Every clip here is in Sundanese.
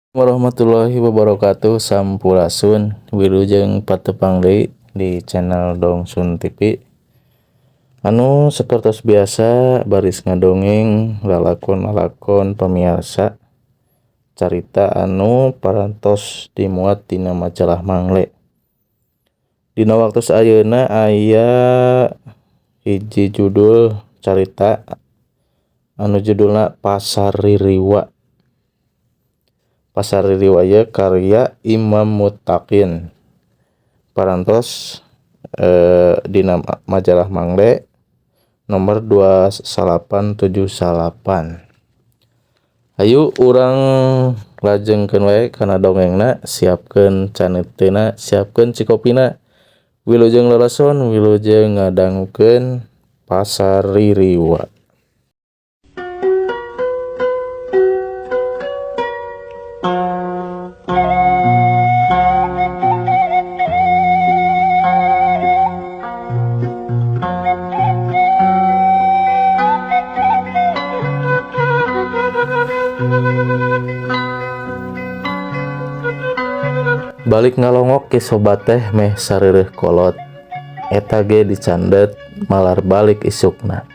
Warahmatullahi wabarakatuh. Sampurasun, wilujeng patepang deui di channel Dongsun TV. Anu seperti biasa baris ngadongeng lalakon-lalakon pamiarsa, carita anu parantos dimuat dina majalah Mangle. Dina waktu ayeuna aya hiji judul carita anu judulna Pasar Ririwa. Pasar Ririwa ieu karya Imam Muttaqin, parantos dina majalah Mangle nomor 2979. Hayu urang lajengkeun wae kana dongengna, siapkeun caneutena, siapkeun cikopina, wilujeng lalason, wilujeng ngadangukeun Pasar Ririwa. Balik ngalongok ke sobat teh meh sareureuh kolot, eta ge dicandet malar balik isukna.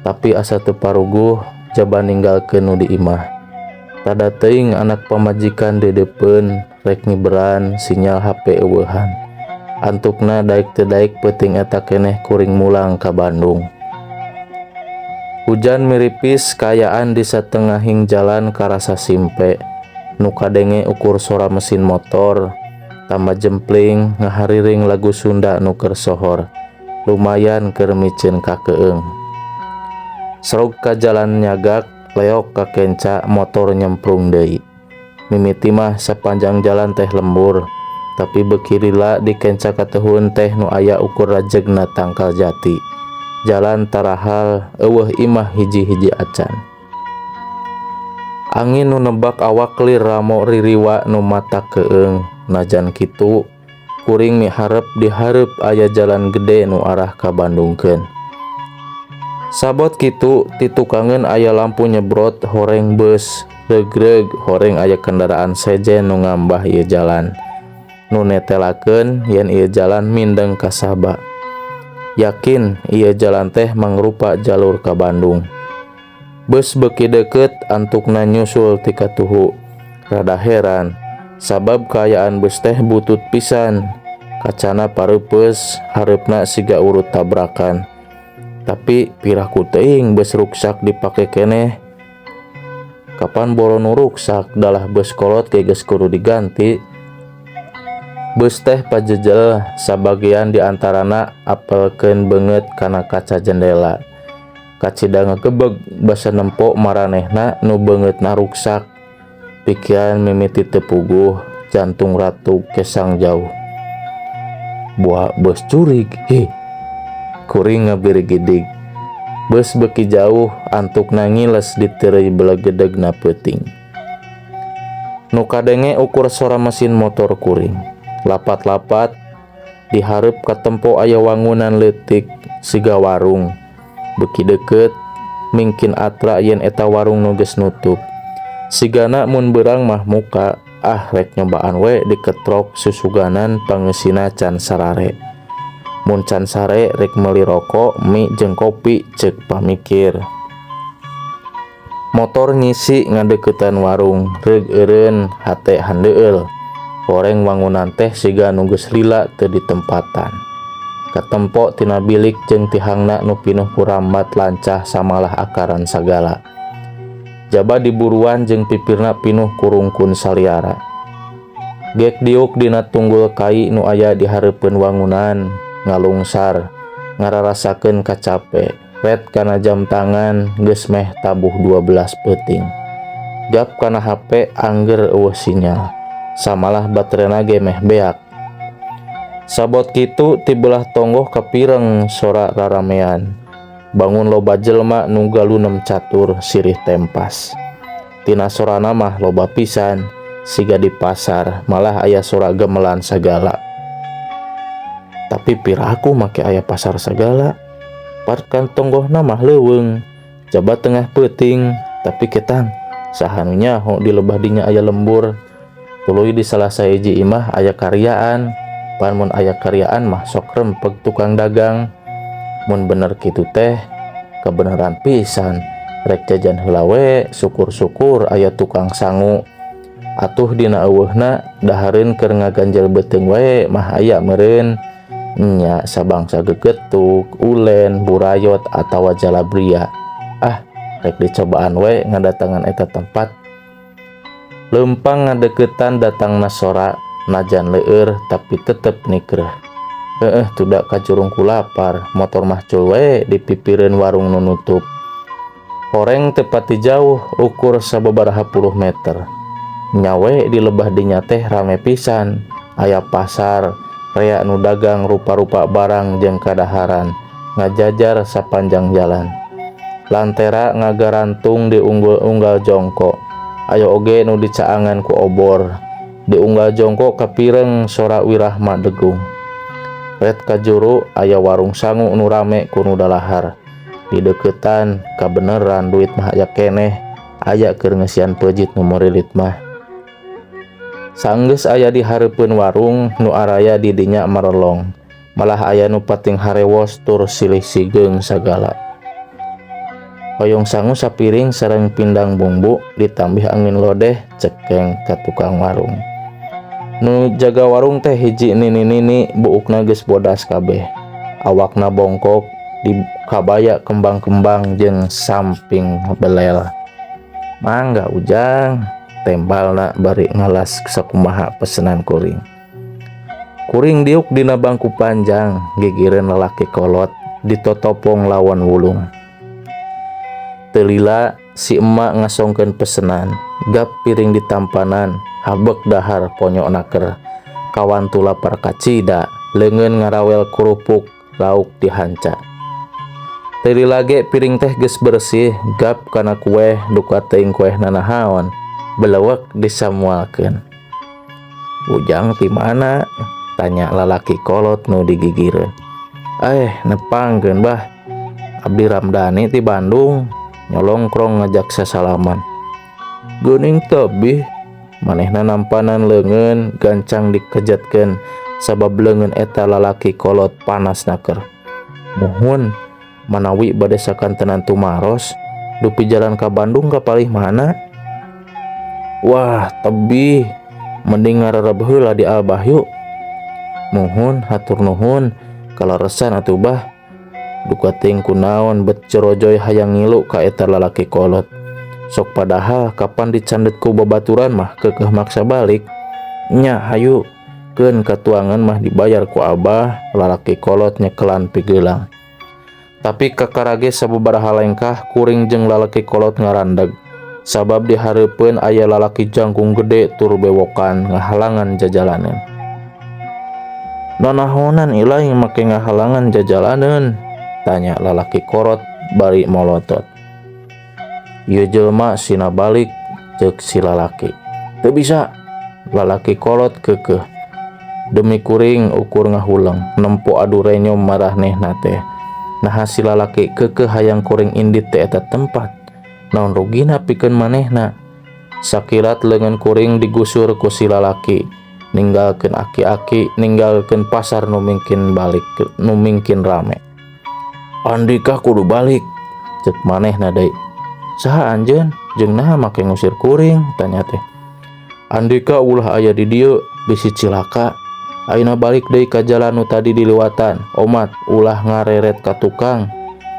Tapi asa teu paruguh jaba ninggalkeun nu di imah. Tada teuing anak pamajikan deudeupeun rek ngiberan sinyal HP eueuhan. Antukna daek teu daek peuting eta keneh kuring mulang ka Bandung. Hujan miripis kaayaan di satengahing jalan karasa simpe. Nu kadenge ukur sora mesin motor, tambah jempling ngahariring lagu Sunda nu keur sohor, lumayan keur miceun kakeung. Srog ka jalan nyagak, leok ka kenca motor nyemplung deui. Mimiti mah sapanjang jalan teh lembur, tapi beuki lila di kenca katehun teh nu aya ukur rajegna tangkal jati. Jalan tarahal eueuh imah hiji-hiji acan. Angin nu nebak awak lir ramo ririwa nu mata keung. Najan kitu kuring miharep dihareup aya jalan gede nu arah ka Bandungkeun. Sabot kitu titukangeun aya lampu nyebrot horeng beus regreg horeng aya kendaraan sejen nu ngambah ieu jalan. Nu netelakeun yen ieu jalan mindeng ka Saba. Yakin ieu jalan teh mangrupa jalur ka Bandung. Beus beuki deukeut antukna nyusul ti katuhu. Rada heran sabab kaayaan beus teh butut pisan. Kacana pareupeus, hareupna siga urut tabrakan. Tapi piraku teuing beus ruksak dipake keneh. Kapan boro nu ruksak dalah beus kolot ge geus kudu diganti. Beus teh pajejel sabagian di antarana apelkeun beungeut kana kaca jendela. Kacida ngagebeg basa nempo maranehna nu beungeutna ruksak. Pikiran mimiti teu puguh, jantung ratu kesang jauh. Buah beus curig, hih. Kuring ngabirigidig. Beus beuki jauh, antukna ngiles diteureuy belegedegna peuting. Nu kadenge ukur sora mesin motor kuring. Lapat-lapat dihareup katempo aya wangunan leutik siga warung. Beuki deukeut mingkin atra yen eta warung nu geus nutup. Sigana mun beurang mah muka, ah rek nyobaan we diketrok susuganan pangeusina can sarare. Mun can sare rek meuli rokok, mie jeung kopi ceuk pamikir. Motor ngisi ngadeuketan warung, reug eureun hate handeueul. Horeng wangunan teh siga nu geus lila teu ditempatan. Katempo tina bilik jeung tihangna nu pinuh ku rambat lancah samalah akaran sagala. Jaba diburuan jeung pipirna pinuh ku rungkun saliara. Gek diuk dina tunggul kai nu aya di hareupeun wangunan, ngalungsar, ngararasakeun kacape. Ret kana jam tangan geus meh tabuh 12 peuting. Gap kana HP angger eueuh sinyal. Samalah baterena ge meh beak. Sabot kitu ti belah tonggoh kapireng sora raramean. Bangun loba jelema nu galunem catur sirih tempas. Tina sorana mah loba pisan, siga di pasar, malah aya sora gamelan sagala. Tapi piraku make aya pasar sagala. Parkan tonggohna mah leuweung, jaba tengah peuting, tapi ketang Saha nu nyaho di lebah dinya aya lembur. Tuluy di salah sahiji imah aya karyaan. Pan mun aya karyaan mah sok rempeg tukang dagang. Mun bener kitu teh kabeneran pisan. Rek jajan heula we, syukur-syukur aya tukang sangu. Atuh dina euweuhna dahareun keur ngaganjel beuteung wae mah aya meureun. Nya sabangsa gegetuk, ulen, burayot atawa jalabria. Ah, rek dicobaan we ngadatangan eta tempat. Leumpang ngadeukeutan datangna sora, najan leueur tapi tetep nikreuh. Heueuh tuda kajurung ku lapar, motor mah cul we dipipireun warung nu nutup. Horeng teu pati jauh, ukur sababaraha puluh meter. Nya we di lebah dinya teh rame pisan, aya pasar, rea nu dagang rupa-rupa barang jeung kadaharan, ngajajar sapanjang jalan. Lantera ngagarantung di unggal jongko, aya oge nu dicaangan ku obor. Di unggal jongko kapireng sora wirahma degung. Ret kajuru aya warung sangu nu rame ku nu dalahar. Dideuketan kabeneran duit mah aya keneh, aya keur ngeusian peujit nu murilit mah. Sanggeus aya di hareupeun warung nu araya di dinya marelong, malah aya nu pating harewos tur silih sigeung sagala. Hoyong sangu sapiring sareng pindang bumbu ditambih angin lodeh cekeng ka tukang warung. Nu jaga warung teh hiji nini-nini buukna geus bodas kabeh. Awakna bongkok di kabaya kembang-kembang jeung samping belel. Mangga ujang, tembalna bari ngalas sakumaha pesenan kuring. Kuring diuk dina bangku panjang gigireun lalaki kolot ditotopong lawan wulung. Teu lila si emak ngasongkeun pesenan, gap piring ditampanan, habek dahar ponyo naker. Kawantu lapar kacida, leungeun ngarawel kerupuk lauk dihanca. Teu lila ge piring teh geus bersih, gap kana kueh duka teuing kuehna nahaon, belewek disamualkeun. Ujang ti mana? Tanya lalaki kolot nu digigireun. Eh, nepangkeun bah. Abdi Ramdhani ti Bandung. Nyolongkrong ngajak sasalaman. Geuning tebih, manehna nampanan leungeun gancang dikejetkeun sabab leungeun eta lalaki kolot panas naker. Muhun, manawi bade sakantenan tumaros, dupi jalan ka Bandung ka palih mana? Wah, tebih, mending ngarereb heula di Abah yuk. Muhun, hatur nuhun, kaleresan atuh bah. Duka teuing kunaon bet corojoy hayang ngilu ka eta lalaki kolot. Sok padahal kapan dicandet ku babaturan mah keukeuh maksa balik. Nya hayu, keun katuangan mah dibayar ku abah, lalaki kolot nyekelan pigelang. Tapi kakarage sababaraha lengkah kuring jeung lalaki kolot ngarandeg. Sabab di hareupeun aya lalaki jangkung gede tur bewokan ngahalangan jajalaneun. Nanahonan ilaing make ngahalangan jajalaneun? Tanya lalaki korot bari molotot. Ieu jelema sina balik, ceuk si lalaki. Teu bisa, lalaki kolot keukeuh. Demi kuring ukur ngahuleng, nempo adu renyom maranehna teh. Naha si lalaki keukeuh hayang kuring indit teh eta tempat. Naon rugina pikeun manehna? Sakilat leungeun kuring digusur ku si lalaki, ninggalkeun aki-aki, ninggalkeun pasar nu mingkin balik, nu mingkin rame. Andika kudu balik, ceuk manehna deui. Saha anjeun? Jeung naha make ngusir kuring? Tanya teh. Andika ulah aya di dieu, bisi cilaka. Ayeuna balik deui ka jalan nu tadi diliwatan. Omat ulah ngareret ka tukang,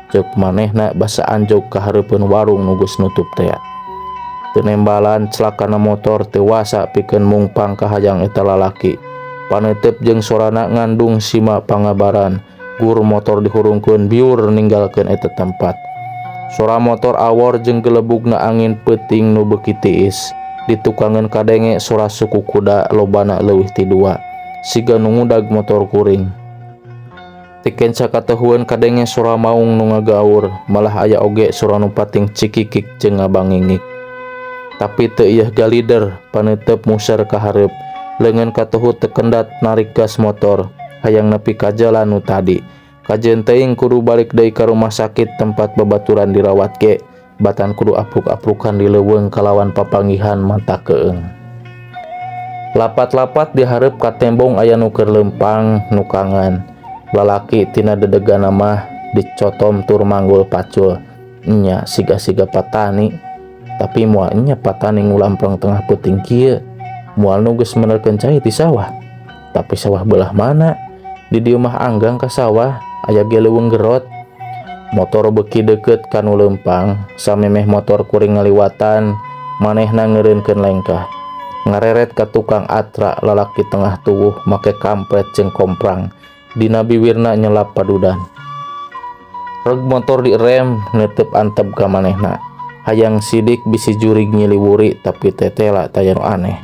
ceuk manehna basa anjog ka hareupeun warung nu geus nutup tea. Teu nembalan celakana motor teu wasa pikeun mungpang kahayang eta lalaki. Paneuteub jeung sorana ngandung sima pangabaran. Gur motor dihurungkeun biur ninggalkeun eta tempat. Sora motor awor jeung gelebugna angin peuting nu beuki tiis. Ditukangeun kadenge sora suku kuda lobana leuwih ti dua. Siga nu ngudag motor kuring. Ti kenca katahueun kadenge sora maung nu ngagaur, malah aya oge sora nu pating cikikik jeung ngabangingik. Tapi teu iyeuh galider, paneuteup muser ka hareup. Leungeun katuhu teu kendat narik gas motor, hayang nepi ka jalan nu tadi. Kajeun teuing kudu balik deui ka rumah sakit tempat babaturan dirawat ge. Batan kudu apruk-aprukan di leuweung kalawan papanggihan mata keung. Lapat-lapat di hareup katembong aya nu keur leumpang nukangan. Lalaki tina dedegana mah dicotom tur manggul pacul. Nya siga-siga patani. Tapi moal nya patani ngulampreng tengah peuting kieu. Moal nu geus menerkeun cai ti sawah. Tapi sawah beulah mana? Di dieu mah anggang ka sawah, aya ge leuweung gerot. Motor beuki deukeut ka nu leumpang, samemeh motor kuring ngaliwatan, manehna ngeureunkeun lengkah. Ngareret ka tukang atra lalaki tengah tuwuh make kampret jeung komprang, dina biwirna nyelap padudan. Reg motor direm neuteup antep ka manehna. Hayang sidik bisi jurig nyiliwuri tapi tetela taya nu aneh.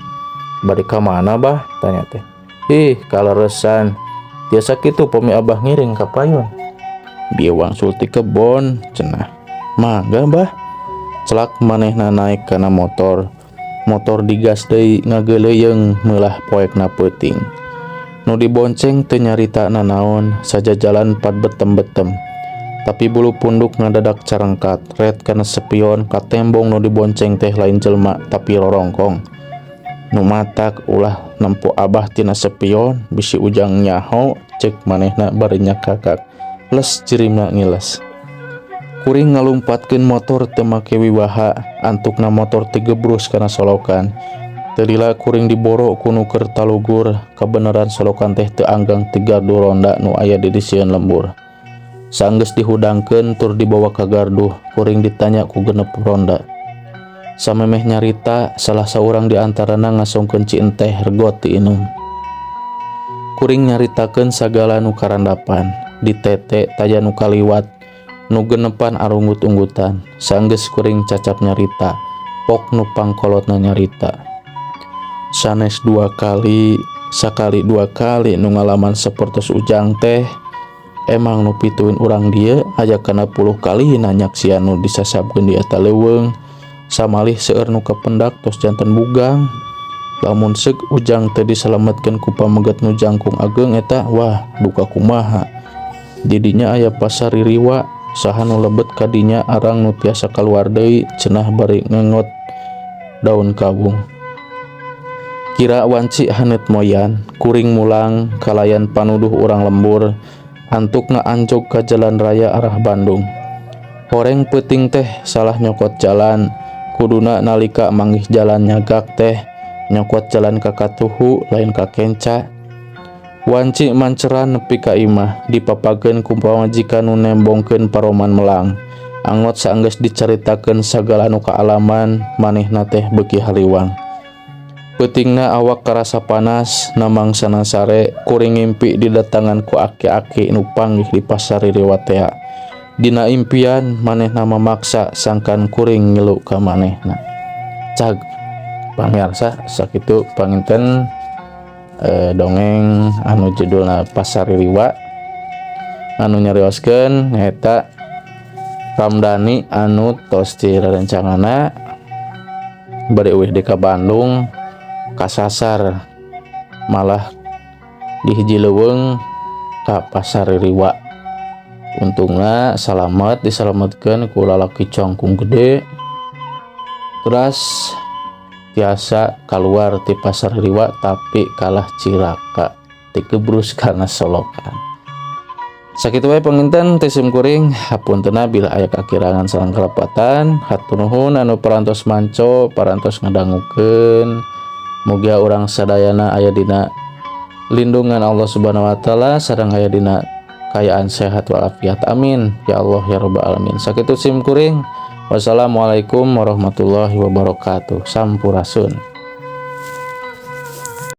Bade ka mana bah? Tanya teh. Ih, kaleresan. Tiasa kitu pami abah ngiring ka payun. Bieu wangsul ti kebon, cenah. Mangga bah. Celak manehna naek kana motor. Motor digas deui ngageuleuyeung meulah poekna peuting. Nu dibonceng teu nyarita nanaon, sajajalan pad betem-betem. Tapi bulu punduk ngadadak carengkat, ret kana sepion katembong nu dibonceng teh lain jelema tapi rorongkong. Nu matak ulah nempo abah tina sepion bisi ujang nyaho ceuk manehna bari nyakakak. Les jirimna ngiles. Kuring ngalumpatkeun motor teu make wiwaha, antukna motor teu gebrus kana solokan. Teu lila kuring diboro ku nu keur talugur, kabeneran solokan teh teu anggang ti gardu ronda nu aya di disieun lembur. Sanggeus dihudangkeun tur dibawa ka gardu, kuring ditanya ku genep ronda. Samemeh nyarita, salah saurang di antarana ngasongkeun ci enteh regot diinum. Kuring nyaritakeun sagala nu karandapan, ditete taya nu kaliwat, nu genepan arunggut-unggutan. Sanggeus kuring cacap nyarita, pok nu pangkolotna nyarita. Sanes dua kali, sakali dua kali nu ngalaman sapertos ujang teh, emang nu pituin urang dieu aya kana puluh kalina nyaksian nu disasabkeun di eta leuweung. Samalih seueur nu kapendak tos janten bugang. Lamun seuk ujang teu disalametkeun ku pameget nu jangkung ageung eta, wah duka kumaha. Di dinya aya pasar ririwa, saha nu lebet ka dinya arang nu tiasa kaluar deui cenah bari ngengot daun kawung. Kira wanci haneut moyan, kuring mulang kalayan panuduh urang lembur, antukna anjog ka jalan raya arah Bandung. Horeng peuting teh salah nyokot jalan, kuduna nalika manggih jalan nyagak teh nyokot jalan ka katuhu lain ka kenca. Wanci manceran nepi ka imah dipapageun ku pamajikan nu nembongkeun paroman melang. Angot saenggeus dicaritakeun sagala nu kaalaman manehna teh beuki haliwang. Peutingna awak karasa panas, namang sana sare kuring ngimpi didatangan ku aki-aki nu panggih di pasar ririwa tea. Dina impian manehna mamaksa sangkan kuring ngilu ka manehna. Cag pamirsa sakitu panginten dongeng anu judulna Pasar Ririwa anu nyarioskeun nyaeta Ramdhani anu tos ti rerencanganna bade uih deui ka Bandung kasasar malah di hiji leuweung ka Pasar Ririwa. Untungna salamet disalametkeun ku lalaki cangkung gede terus tiasa kaluar ti Pasar Ririwa tapi kalah cilaka tikebrus kana solokan. Sakitu wae panginten ti sim kuring, hapuntenna bila aya kakirangan sareng kalepatan. Hatur nuhun anu parantos manco, parantos ngadangukeun. Mugia urang sadayana aya dina lindungan Allah Subhanahu wa taala sareng aya dina kaayaan sehat walafiat. Amin ya Allah ya rabbal alamin. Sakitu sim kuring. Wassalamualaikum warahmatullahi wabarakatuh. Sampurasun.